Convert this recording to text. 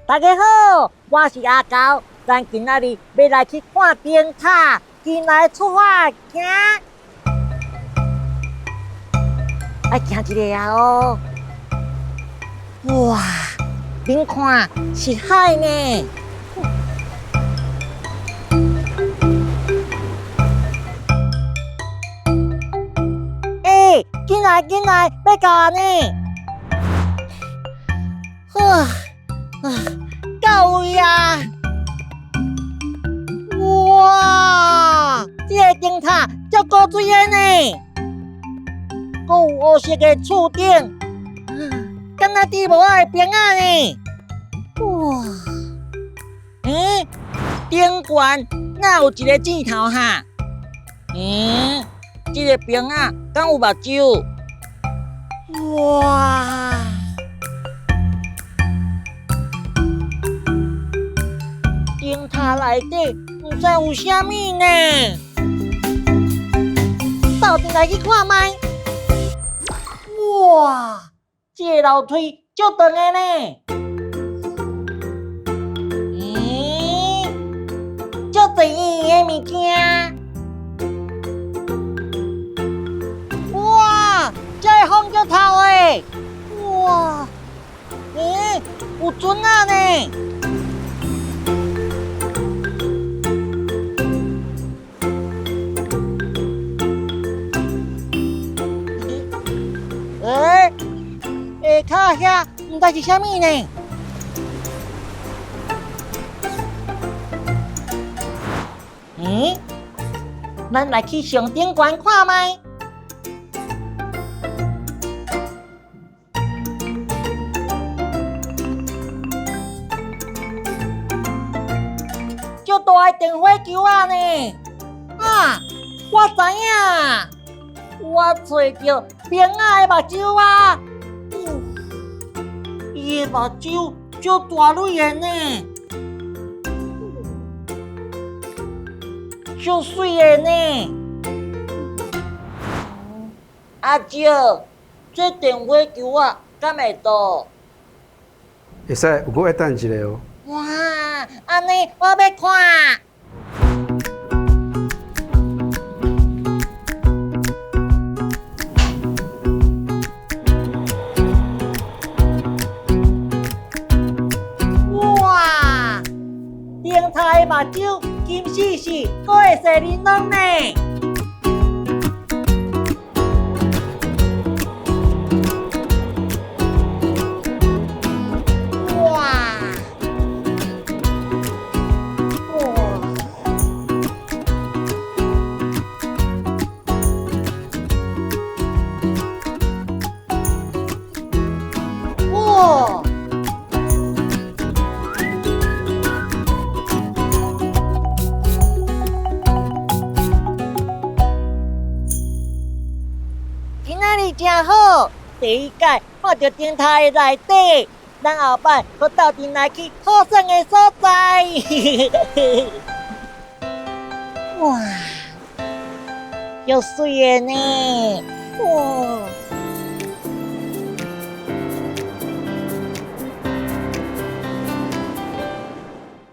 大家好，我是阿狗，咱今仔日欲來去看燈塔，緊來出發行。愛行一下啊哦！哇，恁看是海呢。欸，緊來緊來，欲到啊呢！呵，啊，到位啊！哇，這個燈塔足古錐的呢，閣有烏色的厝頂，敢若豬帽仔的邊仔呢？哇，欸，頂懸哪有一個箭頭哈？欸，這個邊仔敢有目睭？哇！燈塔內底毋知有啥物呢？鬥陣來去看覓。哇！這個樓梯足長的呢。咦，足濟圓的物件。哇！這个風足透的。哇！咦，有船仔呢。欸，下跤遐毋知是啥物呢？嗯，咱來去上頂懸看覓。足大的電火球仔呢！啊，我知影，我揣著冰仔的目睭啊！伊的目睭足大蕊的呢，足媠的呢。阿叔，這電火球仔敢會倒？會使，有閣愛等一下哦。哇，按呢我欲看。哇，燈塔的目睭金絲絲，閣會踅玲瑯呢。哇！哇！哇！今仔日真好，第一擺看著燈塔的內底，咱後擺閣鬥陣來去好耍的所在。哇，足媠的呢！哇！